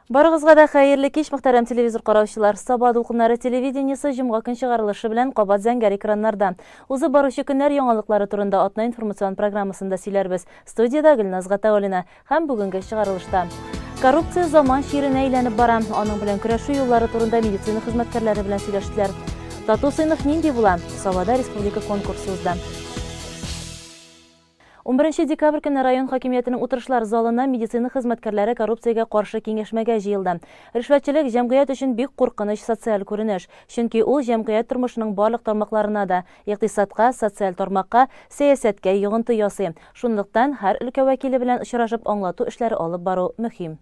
Барыгызга да хәерле кич, мөхтәрәм телевизор караучылар. Саба дулкыннары телевидениесе җомга көн чыгарылышы белән кабат зәңгәр экраннарда. Узып баручы көннәр яңалыклары турында атна информацион программасында сөйләрбез. Студиядә Гөлназ Гатауллина һәм бүгенге чыгарылышта. Коррупция заман чиренә әйләнеп бара. Аның белән көрәшү юллары турында медицина хезмәткәрләре белән сөйләштеләр. Тату сыйныф нинди була? Сабада республика конкурсы узды. Унберенче декабрь көнне район хакимиятенең утырышлар залына медицина хезмәткәрләре коррупциягә каршы киңәшмәгә җыелды. Ришвәтчелек, җәмгыять өчен бик куркыныч социаль күренеш, чөнки ул җәмгыять тормышының барлык тармакларына да, икътисадка, социаль тармакка, сәясәткә йогынты ясый. Шунлыктан, һәр өлкә вәкиле белән очрашып аңлату эшләре алып бару мөһим.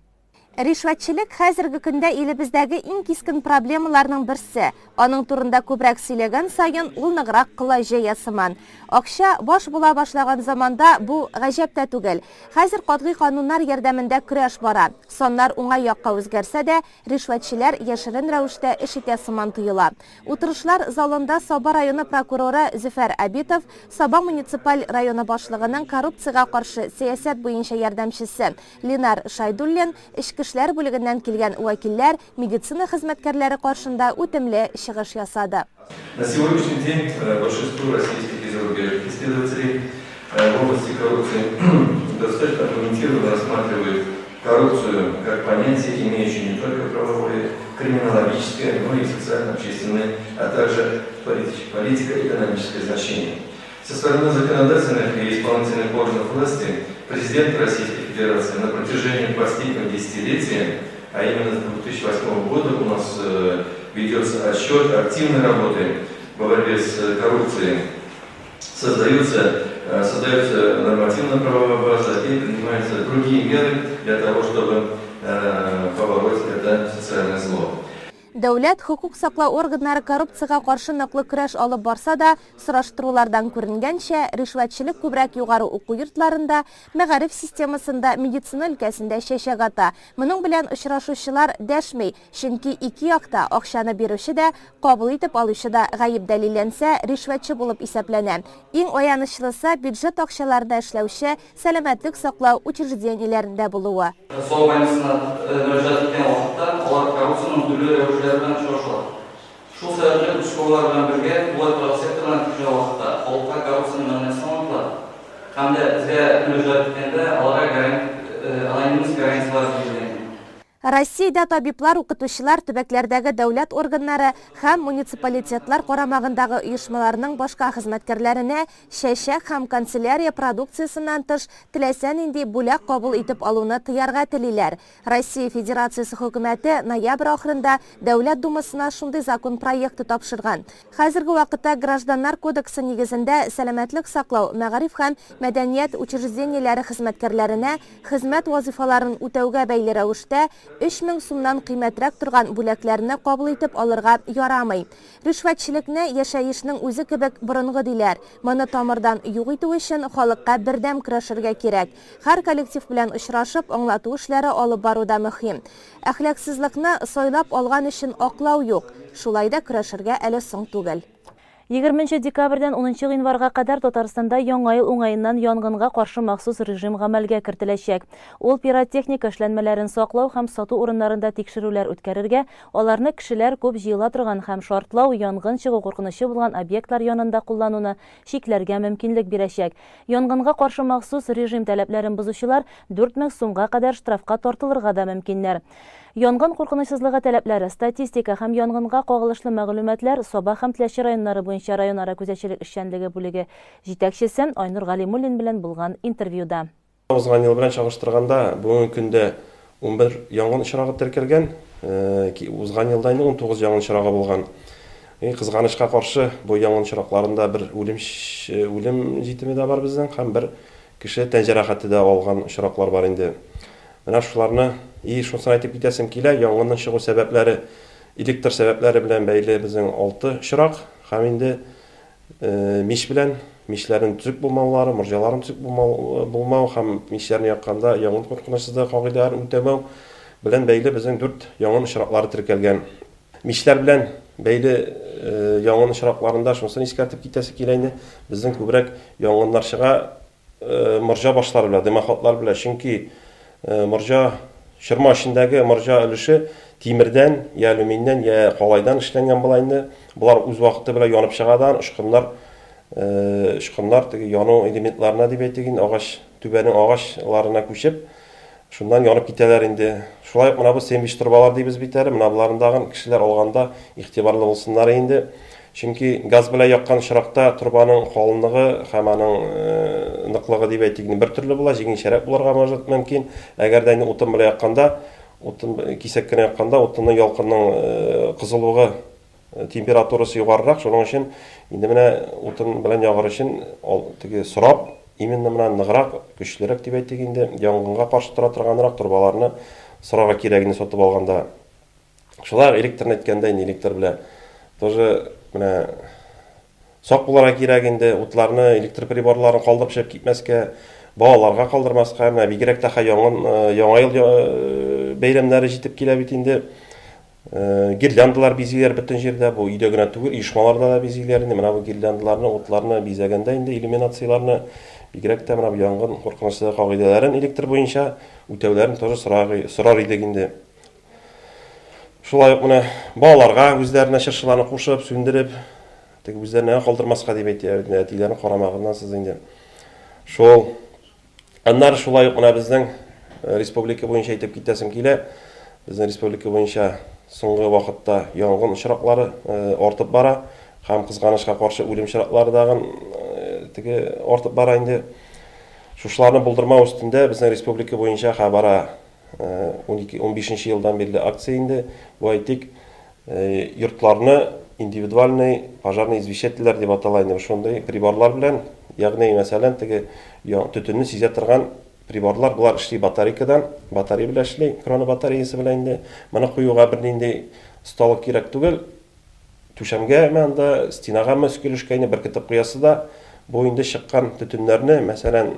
Ришвәтчелек хәзерге көндә илебездәге иң кискен проблемаларның берсе. Аның турында күбрәк сөйләгән саен, ул ныграк колач җәя сыман. Акча баш була башлаган заманда бу гаҗәп тә түгел. Хәзер катгый кануннар ярдәмендә көрәш бара. Саннар уңай якка үзгәрсә дә, ришвәтчеләр яшерен рәвештә эш итә сыман тоела. Утырышлар залында Саба районы прокуроры Зөфәр Абитов, Саба муниципаль районы башлыгының коррупциягә каршы сәясәт буенча ярдәмчесе Ленар Шайдуллин, эчке эшләр бүлегеннән килгән вәкилләр медицина хезмәткәрләре каршында үтемле чыгыш ясады. На сегодняшний день большинство российских и зарубежных исследователей в области коррупции достаточно аргументированно рассматривают коррупцию как понятие, имеющее не только правовое, криминологическое, но и социально-общественное, а также политико-экономическое значение. Со стороны законодательных и исполнительных органов власти президент Российской Федерации на протяжении последнего десятилетия, а именно с 2008 года у нас ведется отсчет активной работы по борьбе с коррупцией, создается, создается нормативно-правовая база и принимаются другие меры для того, чтобы побороть это социальное зло. Дәүләт хокук саклау органнары коррупциягә каршы ныклы көрәш алып барса да, сораштырулардан күренгәнчә, ришвәтчелек күбрәк югары уку йортларында, мәгариф системасында, медицина өлкәсендә чәчәк ата. Моның белән очрашучылар дәшми, чөнки ике як та, акчаны бирүче дә, кабул итеп алучы да гаеп дәлилләнсә, ришвәтче булып исәпләнә. Иң аянычлысы, бюджет акчаларына эшләүче сәламәтлек саклау учреждениеләрендә булуы. Сау больницасына мөрәҗәгать иткән вакытта алар коррупциянең төрле рәвешләре белән очрашалар. Шул сәбәпле участковыйлар белән бергә тулай торак секторына төшкән вакытта халыкка коррупциянең мәгънәсен аңлатыла һәм дә безгә мөрәҗәгать иткәндә аларга анонимность гарантияләре билгеләнгән. Россиядә табиблар, укытучылар, төбәкләрдәге дәүләт органнары һәм муниципалитетлар карамагындагы оешмаларның башка хезмәткәрләренә чәчәк һәм канцелярия продукциясеннән тыш теләсә нинди бүләк кабул итеп алуны тыярга телиләр. Россия Федерациясе Хөкүмәте ноябрь ахырында Дәүләт Думасына шундый закон проекты тапшырган. Хәзерге вакытта Гражданнар кодексы нигезендә сәламәтлек саклау, мәгариф һәм мәдәният учреждениеләре хезмәткәрләренә Хезмәт вазыйфаларын үтәүгә бәйле рәвештә, 3000 сумнан кыйммәтрәк торган бүләкләрне кабул итеп алырга ярамый. Ришвәтчелекне яшәешнең үзе кебек борынгы диләр. Моны тамырдан юк итү өчен халыкка бердәм көрәшергә кирәк. Һәр коллектив белән очрашып, аңлату эшләре алып бару да мөһим. Әхлаксызлыкны сайлап алган өчен аклау юк. Шулай да көрәшергә әле соң түгел. Егерменче декабрьдән унынчы гыйнварга кадәр Татарстанда Яңа ел уңаеннан янгынга каршы махсус режим гамәлгә кертеләчәк. Ул пиротехника эшләнмәләрен саклау һәм сату урыннарында тикшерүләр үткәрергә, аларны кешеләр күп җыела торган һәм шартлау, янгын чыгу куркынычы булган объектлар янында куллануны чикләргә мөмкинлек бирәчәк. Янгынга каршы махсус режим таләпләрен бозучылар 4000 сумга кадәр штрафка тартылырга да мөмкиннәр. Янгын куркынычсызлыгы таләпләре, статистика һәм янгынга кагылышлы мәгълүматлар Саба һәм Теләче районнары буенча районара күзәтчелек эшчәнлеге бүлеге җитәкчесе Айнур Галимуллин белән булган интервьюда. Узган ел белән чагыштырганда, бүгенге көндә 11 янгын очрагы теркәлгән. Узган елда инде 19 янгын очрагы булган. И кызганычка каршы, бу янгын очракларында бер үлем үлем җитеме дә бар безнең һәм бер кеше тән җәрәхәте дә алган очраклар бар инде. Менә шуларны, и шунысын әйтеп китәсем килә, янгынның чыгу сәбәпләре электр сәбәпләре белән бәйле безнең алты очрак һәм инде мич белән, мичләрнең төзек булмаулары, морҗаларның төзек булмау, булмау һәм мичләрне якканда янгын куркынычсызлыгы кагыйдәләрен үтәмәү белән бәйле безнең дүрт янгын очраклары теркәлгән. Мичләр белән бәйле янгын очракларында шунысын искәртеп китәсе килә инде, безнең күбрәк янгыннар чыга морҗа башлары белән, дымоходлар белән, чөнки морҗа Чорма эчендәге морҗа өлеше тимердән, я алюминнән, я калайдан эшләнгән була инде. Болар үз вакыты белән янып чыга да, очкыннар, очкыннар теге яну элементларына дип әйтик инде, агач, түбәнең агачларына күчеп, шуннан янып китәләр инде. Шулай ук менә бу сэндвич торбалар дибез бит әле, менә боларын тагын кешеләр алганда игътибарлы булсыннар инде. Чөнки газ белән яккан очракта торбаның калынлыгы һәм аның ныклыгы дип әйтик инде бер төрле була, җиңелчәрәк булырга может мөмкин. Әгәр дә инде утын белән якканда, утын кисәк кенә якканда, утынның ялкынның кызылугы температурасы югарырак, шуның өчен инде менә утын белән ягыр өчен теге сорап, именно менә ныграк, көчлерәк дип әйтик инде, янгынга каршы тора торганрак торбаларны сорарга кирәк инде сатып алганда. Шулай ук электрны әйткәндә, инде электр белән тоже менә сак булырга кирәк инде, утларны, электр приборларын калдырып чыгып китмәскә, балаларга калдырмаска. Менә бигрәк тә янгын, Яңа ел бәйрәмнәре җитеп килә бит инде. Гирляндалар бизиләр бөтен җирдә, бу өйдә генә түгел, оешмаларда да бизиләр инде. Менә бу гирляндаларны, утларны бизәгәндә инде иллюминацияләрне, бигрәк тә менә бу янгын куркынычсызлыгы кагыйдәләрен электр буенча үтәүләрен тоже сорар идек инде. Шулай ук менә балаларга үзләренә чыршыларны кушып, сүндереп, теге үзләренә калдырмаска дип әйтә, әтиләренең карамагыннан сез инде. Шул. Аннары шулай ук менә безнең республика буенча әйтеп китәсем килә. Безнең республика буенча соңгы вакытта янгын очраклары артып бара һәм кызганычка каршы үлем очраклары дагын теге артып бара инде. Шушыларны булдырмау өстендә безнең республика буенча бара 12, 15 елдан бирле акция инде. Бу әйтик, йортларны индивидуальный пожарный извещательләр дип атала инде шундый приборлар белән, ягъни мәсәлән, теге төтенне сизә торган приборлар, болар эшли батарейкадан, батарея белән эшли, крона батареясы белән инде. Моны куюга бернинди осталык кирәк түгел. Түшәмгәме анда, стенагамы өске өлешкә инде беркетеп куясы да, бу инде чыккан төтеннәрне, мәсәлән,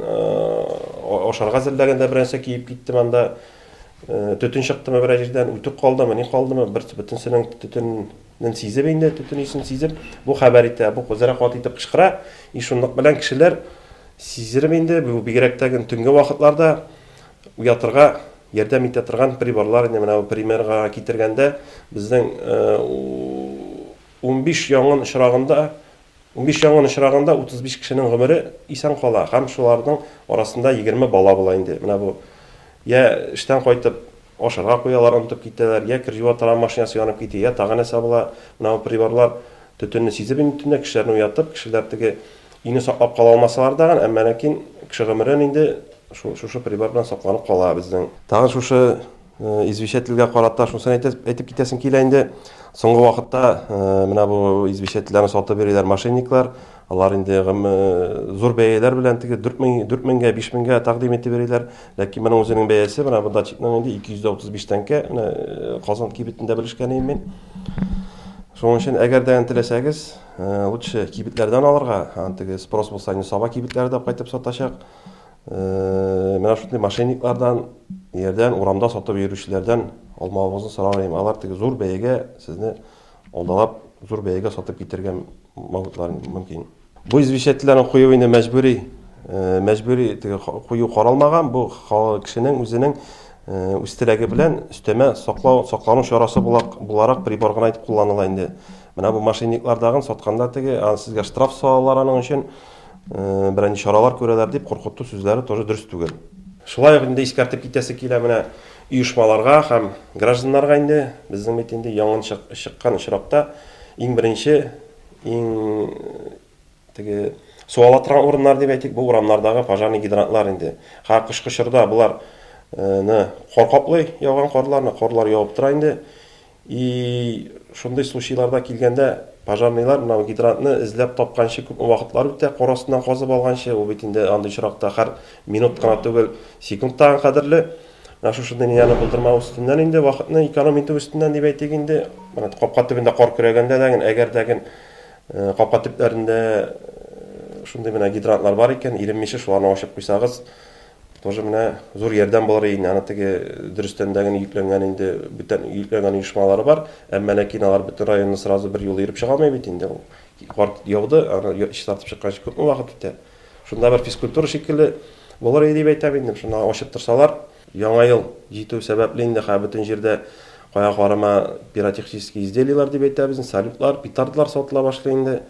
ашарга әзерләгәндә берәрсе киеп киттеме анда, төтен чыктымы берәр җирдән, үтүк калдымы, ни калдымы, бер бөтенсенең төтенен сизеп инде, төтен исен сизеп, бу хәбәр итә, бу зрә каты итеп кычкыра, и шунлык белән кешеләр сизереп инде, бу бигрәк тә төнге вакытларда уятырга ярдәм итә торган приборлар инде менә бу примерга китергәндә безнең 15 янгын очрагында 15 янгын очрагында 35 кешенең гомере исән кала һәм шуларның арасында 20 бала була инде. Менә бу я эштән кайтып ашарга куялар, онытып китәләр, я кер юа торган машинасы янып китә, я тагы нәрсә була. Менә бу приборлар төтенне сизеп инде төнлә кешеләрне уятып, кешеләр теге Өйне саклап кала алмасалар дагын, әмма ләкин кеше гомерен инде шушы прибор белән сакланып кала безнең. Тагын шушы извещательгә карата шунысын әйтеп китәсем килә инде. Соңгы вакытта менә бу извещательләрне сатып йөриләр мошенниклар. Алар инде зур бәяләр белән теге 4000, 4000-гә, 5000-гә тәкъдим итеп йөриләр. Ләкин моның үзенең бәясе менә бу датчикның инде 235 тәңкә, менә Казан кибетендә белешкән идем мин. Шуның өчен әгәр дә теләсәгез, лучше кибетләрдән алырга, аны теге спрос булса, инде Саба кибетләре дә кайтып сатачак. Менә шундый мошенниклардан, ниләрдән, урамда сатып йөрүчеләрдән алмавыгызны сорар идем. Алар теге зур бәягә сезне алдалап, зур бәягә сатып китергә могутлар мөмкин. Бу извещательләрне кую инде мәҗбүри, мәҗбүри теге кую каралмаган. Бу кешенең үзенең үз теләге белән өстәмә саклау, саклану чарасы буларак прибор гына итеп кулланыла инде. Менә бу мошенниклар дагын сатканда теге, аны сезгә штраф салалар аның өчен, берәр чаралар күрәләр дип куркыту сүзләре тоже дөрес түгел. Шулай ук инде искәртеп китәсе килә менә оешмаларга һәм гражданнарга инде, безнең бит инде янгын чыккан очракта иң беренче Иң теге су ала торган урыннар дип әйтик, бу урамнардагы пожарный гидрантлар инде. Һәр кышкы чорда болар ны кар каплый, яуган карларны, карлар явып тора инде. И шундый случайларда килгәндә пожарныйлар менә гидрантны эзләп тапканчы күпме вакытлар үтә, кар астыннан казып алганчы, ул бит инде андый очракта һәр минут кына түгел, секунд тагын кадерле. Менә шушындый нияне булдырмау өстеннән инде, вакытны эконом итү өстеннән дип әйтик инде. Менә капка төбендә кар көрәгәндә дә, әгәр дә капка төпләрендә шундый менә гидрантлар бар икән, иренмичә шуларны ачып куйсагыз, тоже менә зур ярдәм булыр иде. Аны теге дөрестән дә генә йөкләнгән инде, бүтән йөкләнгән оешмалары бар, әмма ләкин алар бөтен районны сразу бер юлы йөреп чыга алмый бит инде. Ул кар яуды, аны чистартып чыкканчы күпме вакыт үтә. Шунда бер физкультура шикелле булыр иде дип әйтәм инде. Шунда ачып торсалар. Яңа ел җитү сәбәпле инде хәзер бөтен җирдә кая карама пиротехнические изделиелар дип әйтәбез, салютлар, петардлар сатыла башлый инде.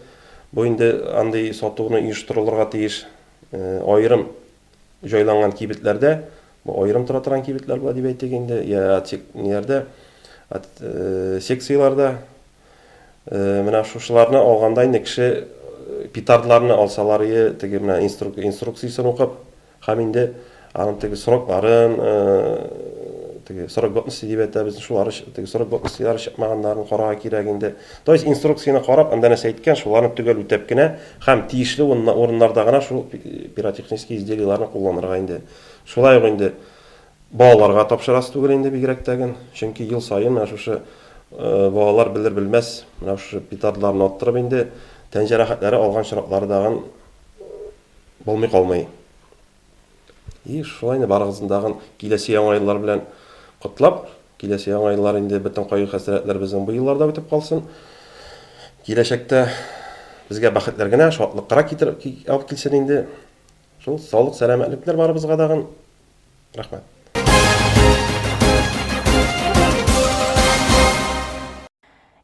Бу инде андый сатуны оештырылырга тиеш аерым җайланган кибетләрдә, бу аерым тора торган кибетләр була дип әйтик инде, я ниләрдә, секцияләрдә. Менә шушыларны алганда инде кеше петардларны алсалар ие, теге менә инструкциясен укып, Һәм инде аның теге срокларын, теге срок годности дип әйтәбез, шулары теге срок годностьлары чыкмаганнарын карарга кирәк инде. То есть инструкцияне карап, анда нәрсә әйткән, шуларны төгәл үтәп кенә һәм тиешле урыннарда гына шул пиротехнический изделиеларны кулланырга инде. Шулай ук инде балаларга тапшырасы түгел инде бигрәк тәген, чөнки ел саен менә шушы балалар белер-белмәс менә шушы петардларны аттырып инде тән җәрәхәтләре алган чиратлары дагын Булмый калмый. И шулай инде барыгызны тагын киләсе яңа еллар белән котлап, киләсе яңа еллар инде бөтен кайгы-хәсрәтләр безнең бу елларда үтеп калсын. Киләчәктә безгә бәхетләр генә, шатлык кына китереп алып килсен инде. Шул саулык, сәламәтлекләр барыбызга тагын. Рәхмәт.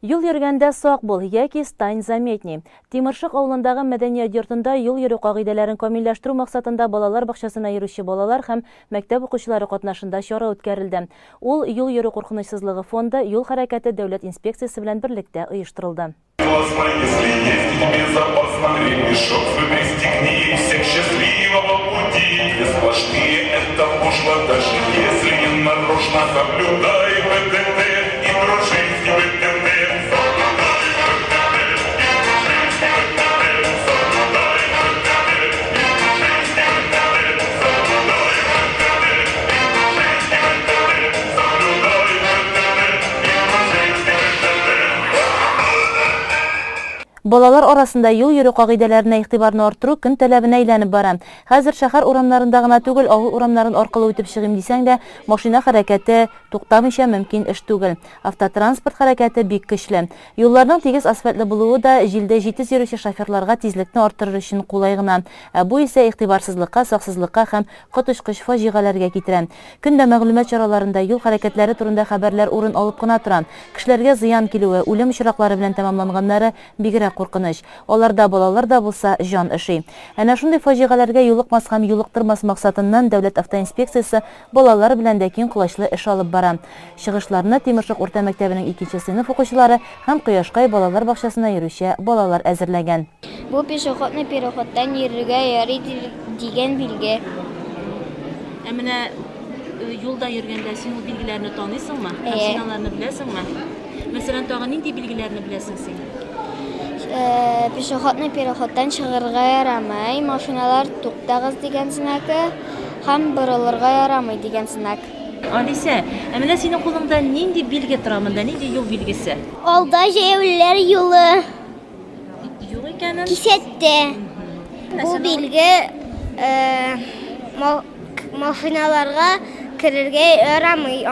Юл йөргәндә сак бул, яки стань заметней. Тимершык авылындагы мәдәният йортында юл йөрү кагыйдәләрен камилләштерү максатында балалар бакчасына йөрүче балалар һәм мәктәп укучылары катнашында чара үткәрелде. Ул Юл йөрү куркынычсызлыгы фонды, юл хәрәкәте дәүләт инспекциясе белән берлектә оештырылды. Балалар арасында юл йөрү кагыйдәләренә игътибарны арттыру көн таләбенә әйләнеп бара. Хәзер шәһәр урамнарында гына түгел, авыл урамнарын аркылы үтеп чыгыйм дисәң дә, машина хәрәкәте туктамыйча мөмкин эш түгел. Автотранспорт хәрәкәте бик көчле. Юлларның тигез асфальтлы булуы да җилдәй җитез йөрүче шоферларга тизлекне арттырыр өчен кулай гына. Ә бу исә игътибарсызлыкка, саксызлыкка һәм коточкыч фаҗигаләргә китерә. Көн дә мәгълүмат чараларында юл хәрәкәтләре турында хәбәрләр урын алып кына тора. Кешеләргә зыян килүе, үлем очраклары белән тәмамланганнары бигрәк куркыныч. Аларда балалар да булса, җан өши. Әнә шундый фаҗигаләргә юлыкмас һәм юлыктырмас максатыннан Дәүләт автоинспекциясе балалар белән дә киң колачлы эш алып бара. Чыгышларны Тимершык урта мәктәбенең икенче сыйныф укучылары һәм Кояшкай балалар бакчасына йөрүче балалар әзерләгән. Бу пешеходный переходтан йөрергә ярый дигән билге. Ә менә юлда йөргәндә син ул билгеләрне таныйсыңмы? Һәм син аларны беләсеңме? Мәсәлән, тагын нинди билгеләрне беләсең син? Пешеходный переходтан чыгарга ярамый, машиналар туктагыз дигән знакы һәм борылырга ярамый дигән знак. Алисә, ә менә синең кулыңда нинди билге тора монда, нинди юл билгесе? Алда җәяүлеләр юлы. Юк икәнен. Кисәтте. Бу билге машиналарга керергә ярамый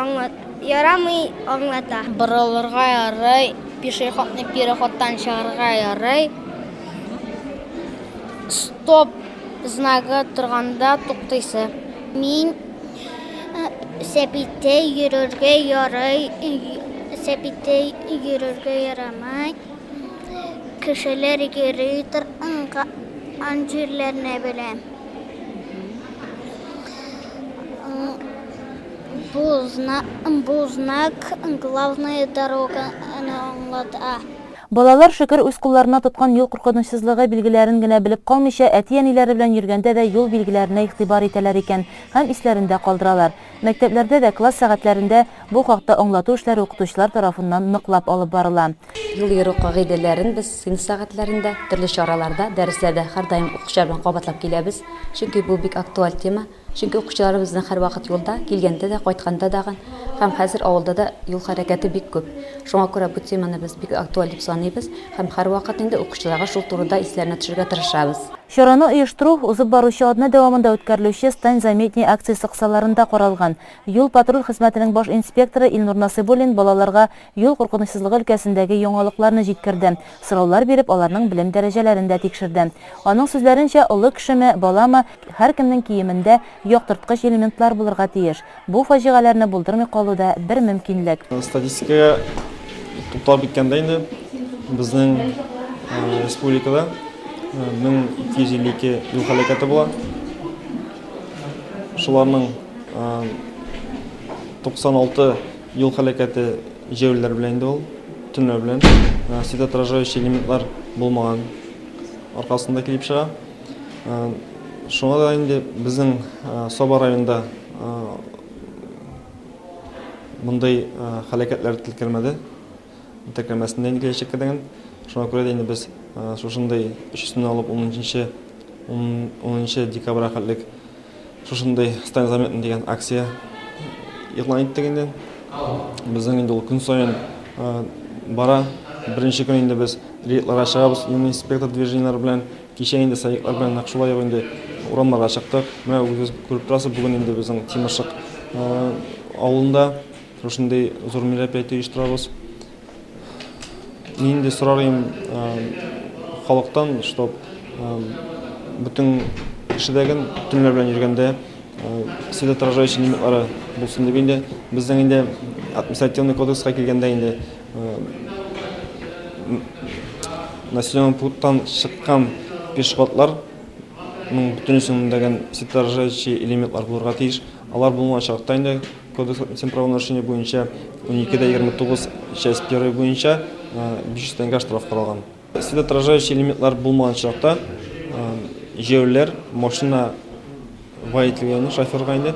ярамый аңлата. Борылырга ярый, пешеходный переходтан чыгарга ярый. Стоп знагы торганда туктыйсы. Мин сәпиттә йөрергә ярый, сәпиттә йөрергә ярамый. Кешеләр йөри торган җирләрне беләм. Бу знак, бу знак главная дороганы аңлата. Балалар, шөкер, үз кулларына тоткан юл куркынычсызлыгы билгеләрен генә белеп калмыйча, әти-әниләре белән йөргәндә дә юл билгеләренә игътибар итәләр икән һәм исләрендә калдыралар. Мәктәпләрдә дә класс сәгатьләрендә бу хакта аңлату эшләре укытучылар тарафыннан ныклап алып барыла. Юл йөрү кагыйдәләрен без сыйныф сәгатьләрендә, төрле чараларда, дәресләрдә һәрдаим укучылар белән кабатлап киләбез. Чөнки бу бик актуаль тема. Чөнки укучыларыбыз безнең һәрвакыт юлда, килгәндә дә, кайтканда дагы. Һәм хәзер авылда да юл хәрәкәте бик күп. Шуңа күрә бу теманы без бик актуаль дип саныйбыз һәм һәрвакыт инде укучыларга шул турыда исләренә төшерергә тырышабыз. Чараны оештыру узып баручы атна дәвамында үткәрелүче Стань заметней акциясе кысаларында каралган. Юл-патруль хезмәтенең баш инспекторы Илнур Насыйбуллин балаларга юл куркынычсызлыгы өлкәсендәге яңалыкларны җиткерде, сораулар биреп, аларның белем дәрәҗәләрен дә тикшерде. Аның сүзләренчә, олы кешеме, баламы, һәркемнең киемендә яктырткыч элементлар булырга тиеш. Бу фаҗигаләрне булдырмый калу да бер мөмкинлек. Статистикага тукталып киткәндә инде, безнең республикада 1252 юл һәлакәте була. Шуларның 96 юл һәлакәте җәяүлеләр белән инде ул, төнлә белән светоотражающий элементлар булмаган аркасында килеп чыга. Шуңа да инде безнең Саба районында мондый һәлакәтләр теркәлмәде. Теркәлмәсен дә инде киләчәккә дигән. Шуңа күрә дә инде без шушындый өчесен алып 10 10 декабрьгә хәтлек шушындый Стань заметным дигән акция игълан иттек инде. Безнең инде ул көн саен бара. Беренче көн инде без рейдларга чыгабыз, юный инспектор движениеләре белән. Кичә инде садиклар белән нәкъ шулай ук инде урамнарга чыктык. Менә үзегез күреп торасыз, бүген инде безнең Тимершык авылында шушындый зур мероприятие оештырабыз. Мин инде сорар идем халыктан, чтоб бөтен кешедәген төнлә белән йөргәндә светоотражающий элементлары булсын дип инде. Безнең инде административный кодекска килгәндә инде Населенный пункттан чыккан пешеходларның бөтенесендәген светоотражающий элементлар булырга тиеш. Алар булмаган очракта инде Кодекс административных правонарушений буенча 12.29 часть 1 буенча 500 тәңгә штраф каралган. Светоотражающий элементлар булмаган очракта җәяүлеләр машина Водительгә, шоферга инде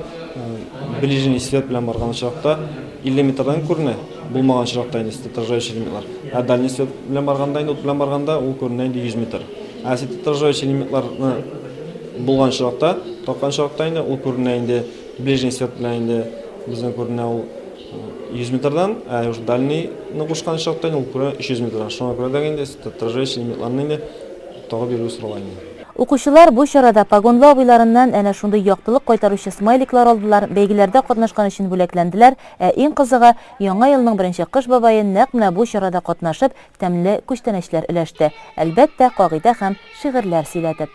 ближний свет белән барган очракта 50 метрдан күренә, булмаган очракта инде светоотражающий элементлар. Ә дальний свет белән барганда инде ут белән барганда ул күренә инде 100 метр. Ә светоотражающий элементларны булган очракта, таккан очракта инде ул күренә инде ближний свет белән инде безнең күренә ул 100 метрдан, ә уже дальнийны кушкан очракта инде ул күренә 300 метрдан. Шуңа күрә дә инде светоотражающий элементларны инде тагып йөрү сорала инде. Укучылар бу чарада погонлы абыйларыннан әнә шундый яктылык кайтаручы смайликлар алдылар, бәйгеләрдә катнашкан өчен бүләкләнделәр, ә иң кызыгы, Яңа елның беренче Кыш бабае нәкъ менә бу чарада катнашып, тәмле күчтәнәчләр өләште. Әлбәттә, кагыйдә һәм шигырьләр сөйләтеп.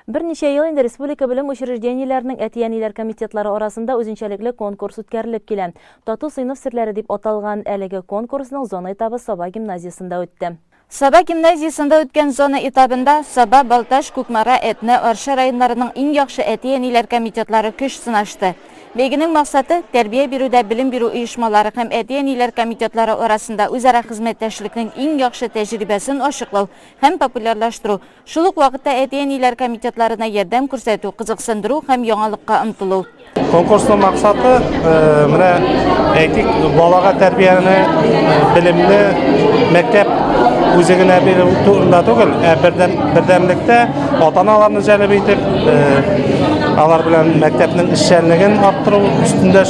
Берничә ел инде республика белем учреждениеләренең әти-әниләр комитетлары арасында үзенчәлекле конкурс үткәрелеп килә. Тату сыйныф серләре дип аталган әлеге конкурсның зона этабы Саба гимназиясендә үтте. Саба гимназиясендә үткән зона этабында Саба, Балтач, Кукмара, Әтнә, Арча районнарының иң яхшы әти-әниләр комитетлары көч сынашты. Бәйгенең максаты, тәрбия бирүдә белем бирү оешмалары һәм әти-әниләр комитетлары арасында үзара хезмәттәшлекнең иң яхшы тәҗрибәсен ачыклау һәм популярлаштыру, Шул ук вакытта әти-әниләр комитетларына ярдәм күрсәтү, кызыксындыру һәм яңалыкка омтылу. Конкурсның максаты, э, менә әйтик, балага тәрбияне, э, белемне мәктәп үзе генә бирү турында түгел, ә бердәм, бердәмлектә ата-аналарны җәлеп итеп, э, алар белән мәктәпнең эшчәнлеген арттыру өстендә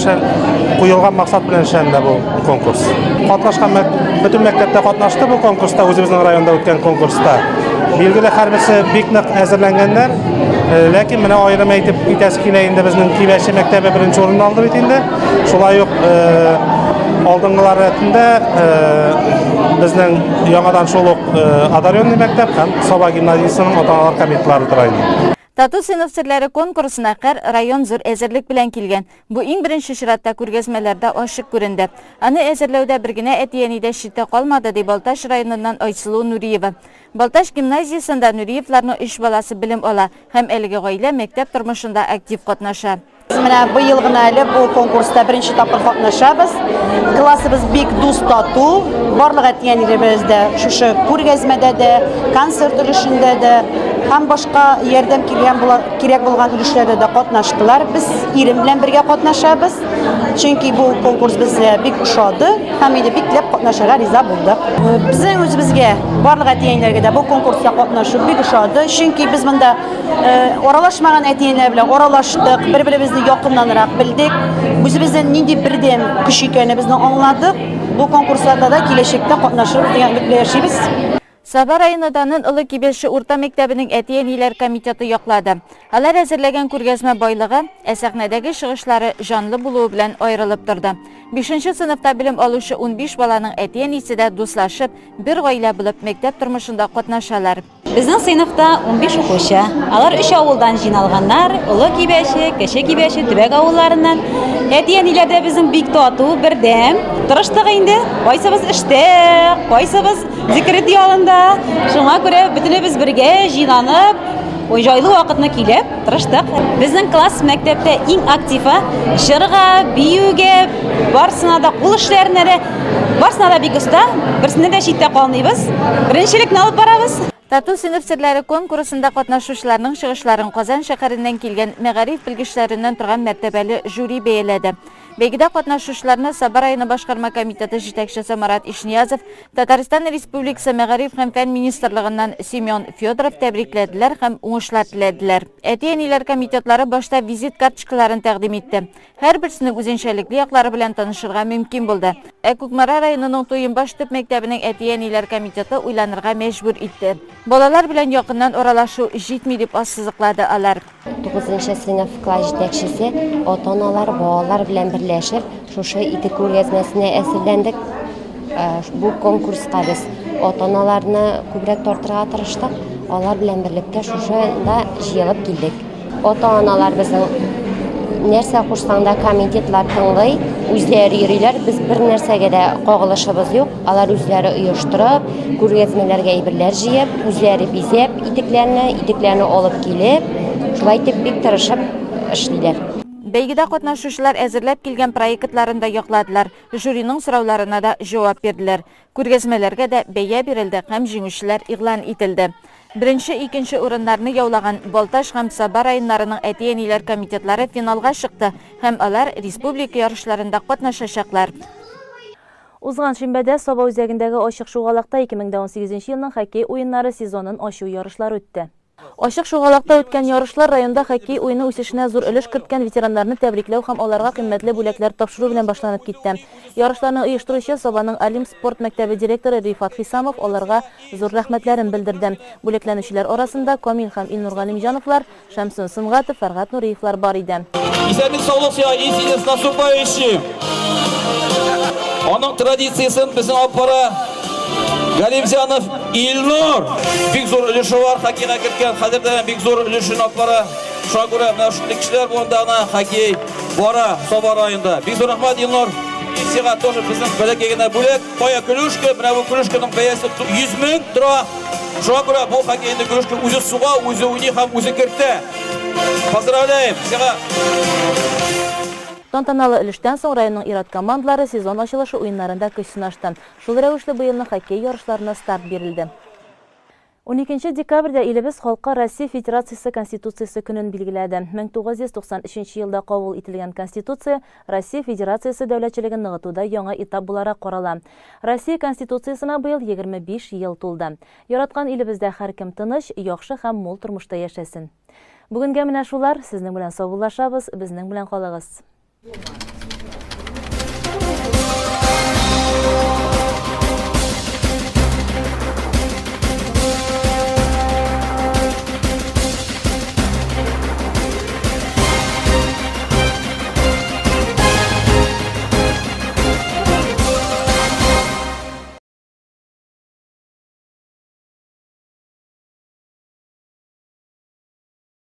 куелган максат белән эшләнелә бу конкурс. Катнашкан бөтен мәктәптә катнашты бу конкурста, үзебезнең районда үткән конкурста. Билгеле, һәрберсе бик нык әзерләнгәннәр. Э, ләкин менә аерым әйтеп китәсе килә инде безнең Кибәче мәктәбе беренче урынны алды бит инде. Шулай ук э, алдынгылар рәтендә э, безнең яңадан шул ук Одаренный мәктәп һәм Саба гимназиясенең ата-аналар комитетлары тора инде. Тату сыйныф серләре конкурсына һәр район зур әзерлек белән килгән. Бу иң беренче чиратта күргәзмәләрдә ачык күренде. Аны әзерләүдә бер генә әти-әни дә читтә калмады, ди Балтач районыннан Айсылу Нуриева. Балтач гимназиясендә Нуриевларның өч баласы белем ала һәм әлеге гаилә мәктәп тормышында актив катнаша. Без менә быел гына әле бу конкурста беренче тапкыр катнашабыз. Классыбыз бик дус тату. Барлык әти-әниләребез дә шушы күргәзмәдә дә, концерт өлешендә дә һәм башка ярдәм килгән була, кирәк булган өлешләрдә дә катнаштылар. Без ирем белән бергә катнашабыз, чөнки бу конкурс безгә бик ошады һәм инде бик теләп катнашырга риза булдык. Безнең үзебезгә, барлык әти-әниләргә дә бу конкурста катнашу бик ошады, чөнки без монда э, аралашмаган әти-әниләр белән аралаштык, бер-беребезне якыннанрак белдек, үзебезнең нинди бердәм көч икәнебезне аңладык. Бу конкурсларда да киләчәктә катнашырбыз дигән өмет белән яшибез. Саба районы данын Олы Кибәче урта мәктәбенең әти-әниләр комитеты яклады. Алар әзерләгән күргәзмә байлыгы, ә сәхнәдәге чыгышлары җанлы булуы белән аерылып торды. Бишенче сыйныфта белем алучы 15 баланың әти-әнисе дә дуслашып, бер гаилә булып мәктәп тормышында катнашалар. Безнең сыйныфта 15 укучы. Алар өч авылдан җыйналганнар, Олы Кибәче, Кече Кибәче, Төбәк авылларыннан. Әти-әниләр дә безнең бик тату, бердәм. Тырыштык инде. Кайсыбыз эштә, кайсыбыз декрет ялында. Шуңа күрә бөтенебез бергә җыйнанып, җайлы вакытны көйләп тырыштык. Безнең класс мәктәптә иң активы. Җырга, биюгә, барысына да, кул эшләренә дә Барысына да бик оста, берсеннән дә читтә калмыйбыз. Беренчелекне алып барабыз. Тату сыйныф серләре конкурсында катнашучыларның чыгышларын Казан шәһәреннән килгән мәгариф белгечләреннән торган мәртәбәле жюри бәяләде. Бәйгедә катнашучыларны Саба районы башкарма комитеты җитәкчесе Марат Ишниязов, Татарстан Республикасы Мәгариф һәм фән министрлыгыннан Семен Федоров тәбрикләделәр һәм уңышлар теләделәр. Әти-әниләр комитетлары башта визит карточкаларын тәкъдим итте. Һәрберсенең үзенчәлекле яклары белән танышырга мөмкин булды. Ә Кукмара районының Туембаш төп мәктәбенең әти-әниләр комитеты уйланырга мәҗбүр итте. Балалар белән якыннан аралашу җитми, дип ассызыклады алар. Тугызынчы сыйныф класс җитәкчесе, ата-аналар, балалар белән берләшеп, шушы итек күргәзмәсенә әзерләндек. Бу конкурска без ата-аналарны күбрәк тартырга тырыштык. Алар белән берлектә шушында җыелып килдек. Ата-аналар безнең нәрсә кушсаң да комитетлар тыңлый, үзләре йөриләр, без бер нәрсәгә дә кагылышыбыз юк. Алар үзләре оештырып, күргәзмәләргә әйберләр җыеп, үзләре бизәп итекләрне, итекләрне алып килеп, шулай итеп бик тырышып эшлиләр. Бәйгедә катнашучылар әзерләп килгән проектларын да якладылар, жюриның сорауларына да җавап бирделәр. Күргәзмәләргә дә бәя бирелде һәм җиңүчеләр игълан ителде. Беренче, икенче урыннарны яулаган Балтач һәм Саба районнарының әти-әниләр комитетлары финалга чыкты һәм алар республика ярышларында катнашачаклар. Узган шимбәдә Саба үзәгендәге ачык шугалакта 2018 елның хоккей уеннары сезонын ачу ярышлары үтте. Ачык шугалакта үткән ярышлар районда хоккей уены үсешенә зур өлеш керткән ветераннарны тәбрикләү һәм аларга кыйммәтле бүләкләр тапшыру белән башланып китте. Ярышларны оештыручы Сабаның Олимп спорт мәктәбе директоры Рифат Хисамов аларга зур рәхмәтләрен белдерде. Бүләкләнүчеләр арасында Камил һәм Илнур Галимҗановлар, Шәмсун Сөнгатов, Фәргать Нуриевлар бар иде. Исәнлек саулык сиңа, и сине с наступающим! Аның традициясен безнең алып бара Галимзянов Илнур. Бик зур өлеше бар хоккейга керткән, хәзер дә бик зур өлешен алып бара. Шуңа күрә менә шундый кешеләр булганда гына хоккей бара Саба районында. Бик зур рәхмәт, Илнур. И сиңа тоже безнең бәләкәй генә бүләк. Кая клюшка? Менә бу клюшканың бәясе 100 мең тора. Шуңа күрә бу хоккейный клюшка үзе суга, үзе уйный һәм үзе кертә. Поздравляем! Сиңа Тантаналы өлештән соң районның ир-ат командалары сезон ачылышы уеннарында көч сынашты. Шул рәвешле быелның хоккей ярышларына старт бирелде. Уникенче декабрьдә илебез халкы Россия Федерациясе Конституциясе көнен билгеләде. 1993 елда кабул ителгән Конституция Россия Федерациясе дәүләтчелеген ныгытуда яңа этап буларак карала. Россия Конституциясенә быел 25 ел тулды. Яраткан илебездә һәркем тыныч, яхшы һәм мул тормышта яшәсен. Бүгенгә менә шулар, сезнең белән саубуллашабыз, безнең белән калыгыз.